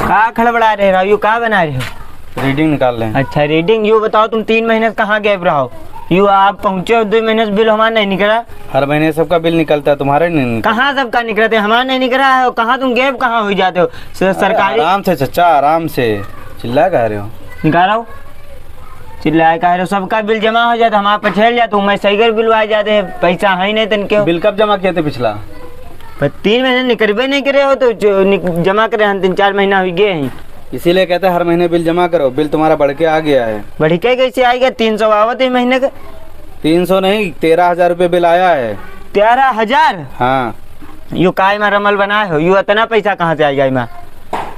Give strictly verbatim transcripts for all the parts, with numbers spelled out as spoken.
का खड़बड़ा रहे हो? यू का बना रहे हो? Reading निकाल रहे हैं। अच्छा, reading। यू बताओ, तुम तीन महीने से कहाँ गैप रहो? यू आप पहुँचे हो, दो महीने से बिल हमारा नहीं निकला। हर महीने सबका बिल निकलता है, तुम्हारा नहीं निकलता। कहाँ सबका निकलते, हमारा नहीं निकला है। कहाँ तुम गैप कहाँ हो जाते हो? स-, अरे, सरकारी आराम से चचा, आराम से। चिल्ला कह रहे हो? निकालो। चिल्लाए कह रहे हो, सबका बिल जमा हो जाता, हमारा पछेल जाता, मैं सही कर बिल आ जाते, पैसा है ही नहीं तनके। बिल कब जमा किए थे पिछला? पर तीन महीने निकलबे नहीं करे हो तो जो निक-, जमा करे हम तीन चार महीना हो गए हैं। इसीलिए कहते हैं हर महीने बिल जमा करो, बिल तुम्हारा बढ़ के आ गया है। बढ़ के कैसे आएगा? तीन सौ आवत है महीने का। तीन सौ नहीं, तेरह हजार रुपये बिल आया है। तेरह हजार? हाँ। यू काय में रमल बनाए हो? यू इतना पैसा कहाँ से आएगा इमा?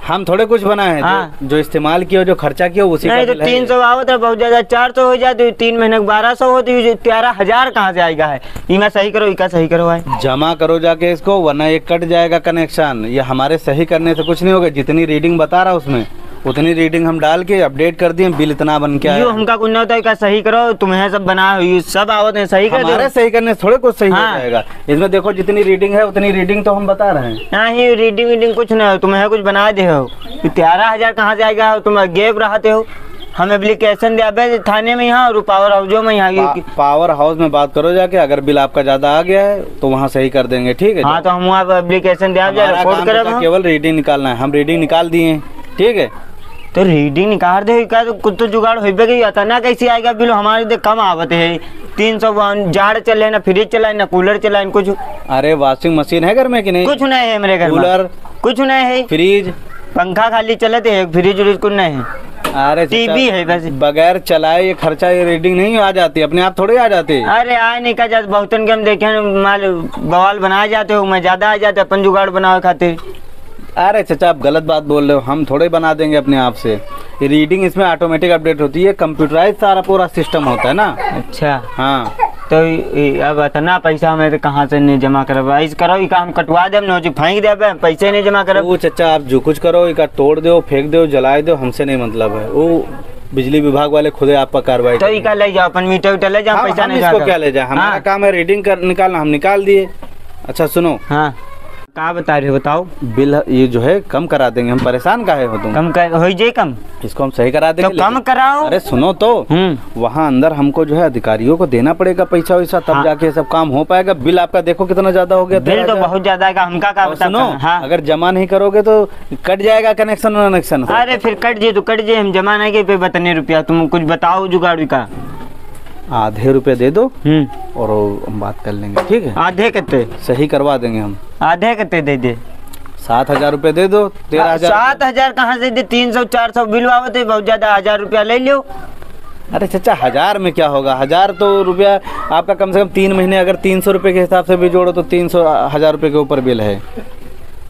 हम थोड़े कुछ बनाए हैं, जो, हाँ। जो इस्तेमाल किया, जो खर्चा किया, उसी का नहीं तो बिल है। तीन सौ आवत है, बहुत ज्यादा चार सौ हो जाते, तीन महीने का बारह सौ होती, तेरह हजार कहाँ से आएगा है? इमा सही करो, इका सही करो भाई। जमा करो जाके इसको, वरना ये कट जाएगा connection। ये हमारे सही करने से कुछ नहीं होगा। जितनी reading बता रहा उसमें, उतनी reading हम डाल के update कर दिए, बिल इतना बन के आया। यो हमका कुछ ना होता है, का सही करो, तुम्हें सब बना, ये सब आवत है, सही कर दो। हमारे सही करने से थोड़े कुछ सही हो हाँ। जाएगा। इसमें देखो, जितनी reading है, उतनी reading तो हम बता रहे हैं। नहीं, reading वीडिंग कुछ ना हो, तुम्हें कुछ बना दे हो। ये तेरह हजार कहाँ से आएगा? तुम gap रहते हो, हम application दे आबे थाने में यहाँ और power हाउसों में यहाँ। पा-, power house में बात करो जाके, अगर बिल आपका ज्यादा आ गया है तो वहाँ सही कर देंगे, ठीक है? हाँ, तो हम वहाँ पे application दे आबे, हमारा report काम करब बेटा हम। केवल reading निकालना है, हम reading निकाल दिए, ठीक है? तो reading निकाल दे, का तो कुछ तो जुगाड़ होइबे कि इतना कैसे आएगा बिल? हमारे दे कम आवत है, तीन सौ वन, जाड़ चले ना, fridge चलाए ना, cooler चलाए ना, कुछ। अरे, washing machine है घर में कि नहीं? कुछ नहीं है मेरे घर में। Cooler? कुछ नहीं है। Fridge? पंखा खाली चलत है, fridge उरिज कुछ नहीं है। अरे टीवी चाचा, है बस। बगैर चलाए ये खर्चा, ये reading नहीं आ जाती, अपने आप थोड़े आ जाती। अरे आए नहीं का जात, बहुतन के हम देखे हैं, माल बवाल बनाए जाते हो, मैं ज्यादा आ जाते अपन जुगाड़ बनावे खातिर। अरे चाचा, आप गलत बात बोल रहे हो, हम थोड़े बना देंगे अपने आप से। ये reading इसमें automatic update होती है, computerized सारा पूरा system होता है ना। अच्छा। हाँ। तो इ-, इ-, अब इतना पैसा हमें तो कहाँ से नहीं जमा करब? ऐसे करो, इका हम कटवा देब, नोची फेंक देब, हम पैसे नहीं जमा करब। ओ चाचा, आप जो कुछ करो, इका तोड़ दो, फेंक दो, जलाए दो, हमसे नहीं मतलब है। वो बिजली विभाग वाले खुदे आप पर कार्रवाई तो करेंगे। इका ले जाओ, अपन meter उटर ले जाओ, हम, पैसा हम नहीं इसको जाता। क्या ले जाए? हमारा हाँ। काम है reading कर, निकालना, हम निकाल दिए। अच्छा सुनो। हाँ। का बता रहे हो, बताओ। बिल ह-, ये जो है कम करा देंगे, हम परेशान काहे हो तुम? कम कर, हो ही जाए कम। इसको हम सही करा देंगे, तो कम लेकिन कराओ। अरे सुनो तो, हम्म। वहाँ अंदर हमको जो है अधिकारियों को देना पड़ेगा पैसा वैसा, तब हाँ। जाके सब काम हो पाएगा। बिल आपका देखो कितना ज्यादा हो गया, बिल तो तेरह हजार। बहुत ज्यादा आएगा, हमका का और बता सुनो, हाँ। अगर जमा नहीं करोगे तो कट जाएगा connection वनेक्शन। अरे फिर कट जे तो कट जे, हम जमा नहीं के पे बतने रुपया, तुम कुछ बताओ जुगाड़ का। आधे रुपये दे दो हम्म। और हम बात कर लेंगे, ठीक है? आधे कितने? सही करवा देंगे हम। आधे कितने दे दे? सात हजार रुपये दे दो, तेरह हजार। सात हजार कहाँ से दे? तीन सौ चार सौ बिल आवत है, बहुत ज्यादा, हजार रुपया ले लो। अरे चाचा, हजार में क्या होगा? हजार तो रुपया आपका कम से कम तीन महीने, अगर तीन सौ रुपये के हिसाब से भी जोड़ो तो तीन सौ, हजार रुपये के ऊपर बिल है।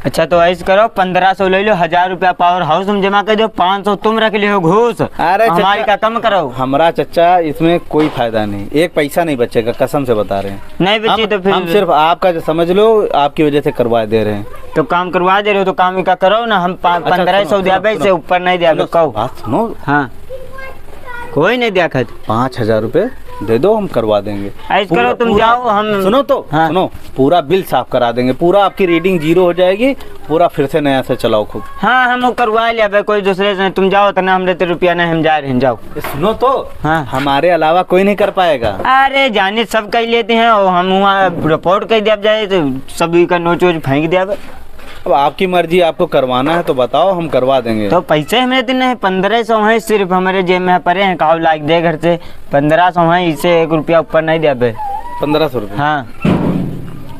अच्छा, तो ऐसे करो, पन्द्रह सौ ले लो, हजार रुपया power house में जमा कर दो, पाँच सौ तुम रख लियो घूस, अरे हमारी चच्चा, का कम करो। हमरा चच्चा, इसमें कोई फायदा नहीं, एक पैसा नहीं बचेगा, कसम से बता रहे हैं। नहीं बचे हम, तो फिर हम सिर्फ आपका जो समझ लो, आपकी वजह से करवा दे रहे हैं। तो काम करवा दे रहे हो तो काम का करो ना, हम पा-, अच्छा, पन्द्रह सौ सुनो, द्याबे, सुनो, से ऊपर नहीं द्याबे, सुनो, कहो। बात सुनो। हाँ। कोई नहीं देखत। पाँच हजार रुपये दे दो, हम करवा देंगे। ऐसे करो, पूरा, तुम पूरा, जाओ, हम सुनो तो, हाँ। सुनो, पूरा बिल साफ करा देंगे, पूरा आपकी reading zero हो जाएगी, पूरा फिर से नया से चलाओ खूब। हाँ, हम वो करवा लेबे कोई दूसरे से, तुम जाओ, इतना हम देते रुपया नहीं, हम जा रहे हैं, जाओ। ए, सुनो तो, हाँ। हमारे अलावा कोई नहीं कर पाएगा। अरे जाने सब कर लेते हैं, और हम वहाँ report कर दिया जाए तो सभी का नोच वोच फेंक दिया। अब आपकी मर्जी, आपको करवाना है तो बताओ, हम करवा देंगे। तो पैसे हमरे दिन नहीं, पन्द्रह सौ हैं सिर्फ हमरे जेब में पड़े हैं, काव लाग दे घर से, पन्द्रह सौ हैं, इससे एक रुपया ऊपर नहीं देबे। पन्द्रह सौ रुपये? हाँ।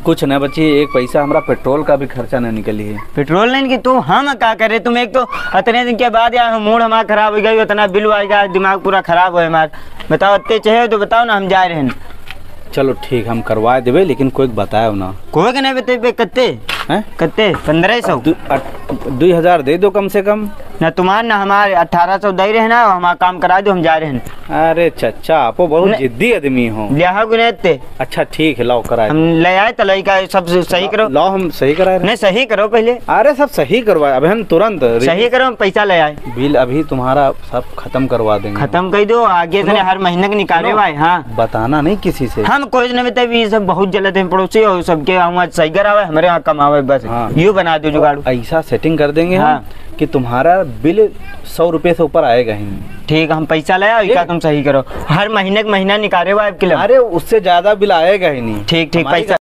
कुछ ना बची, एक पैसा हमरा पेट्रोल का भी खर्चा ना निकली है। पेट्रोल नहीं कि तू हम का करे, तुम एक तो इतने दिन के बाद यार मूड हमारा खराब हो गया, इतना बिल आ गया, दिमाग पूरा खराब हो हमारा। बताओ, इतने चाहिए तो बताओ ना, हम जा रहे हैं। चलो ठीक, हम करवा देबे, लेकिन कोई के बतायो ना। कोई के नहीं बतेबे, कत्ते? हैं? कत्ते? पन्द्रह सौ? दु-, अ, दुई हजार दे दो कम से कम। ना तुम्हार ना हमार, अठारह सौ दे रहे ना, हमार काम करा दो, हम जा रहे हैं। अरे चचा, आपो बहुत नहीं। जिद्दी आदमी हो। लिया हो कि नहीं ते? अच्छा, ठीक है, लाओ, कराए। हम ले आए, तो लइका सब सही लाओ, करो। लाओ, हम सही कराए रहे। नहीं, सही करो पहले। अरे, सब सही करवाए, अबे हम तुरंत रे- सही करो, हम पैसा ले आए। बिल अभी तुम्हारा सब खत्म करवा देंगे। खत्म कर दो, आगे से सुनो। हर महीने के निकाले सुनो। भाई, हाँ। बताना नहीं किसी से। हम कोई नहीं बताए, ये सब बहुत जलत हैं पड़ोसी, और सबके हम आज सही करावे, हमारे यहाँ कमावे बस। हाँ। यू बना दो जुगाड़। ऐसा सेटिंग कर देंगे हम हाँ। कि तुम्हारा बिल सौ रुपये से ऊपर आएगा ही नहीं। ठीक, हम पैसा ले आओ, ठीक। इका तुम सही करो। हर महीने के महीना निकाले हुआ आपके लिए। अरे, उससे ज्यादा बिल आएगा ही नहीं। ठीक, ठीक, हमारी पैसा,